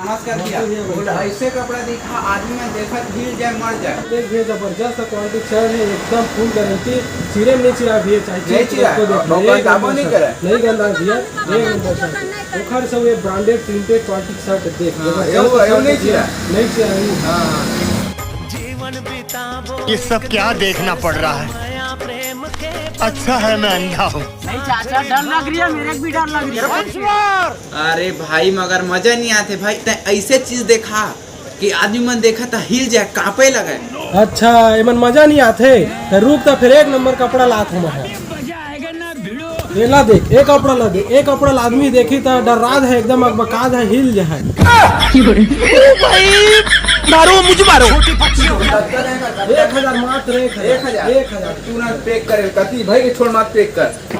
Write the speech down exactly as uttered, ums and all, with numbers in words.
नमस्कार भैया। भैया, बोला। ऐसे कपड़ा दिखा, आदमी मन देखत हिल जाए, मर जाए। देख भैया, जबरदस्त क्वालिटी शर्ट है, एकदम फुल गारंटी। चिरे में नहीं चिरा भैया, चाहे नहीं चिरे चिरा, को देख, भैया, एक नंबर शर्ट। नहीं गंदा भैया, एक नंबर शर्ट। ओखर से ये ब्रांडेड प्रिंटेड क्वालिटी शर्ट देख, हाँ, जबरदस्त एगो, एगो नहीं चिरा। नहीं चिरा, नहीं। हाँ। ये सब क्या देखना पड़ रहा है? अच्छा है मैं अंधा हूँ। नहीं चाचा, डर लग रही है, मेरे को भी डर लग रही है। अरे भाई, मगर मजा नहीं आते भाई, तै ऐसे चीज देखा कि आदमी मन देखा त हिल जाए, कांपे लगे। अच्छा, एमन मजा नहीं आते, त रुक, त फिर एक नंबर कपड़ा लात हूँ मैं। ये ला देख, एक कपड़ा ला दे, एक कपड़ा ला आदमी देखी त डर्रात है, एकदम अकबकात है, हिल जाए। मारो, मुझे मारो। एक हजार, मात्र एक हजार। एक हजार। एक हजार। तू ना पैक करे, कति भाई के छोड़, मत पैक कर।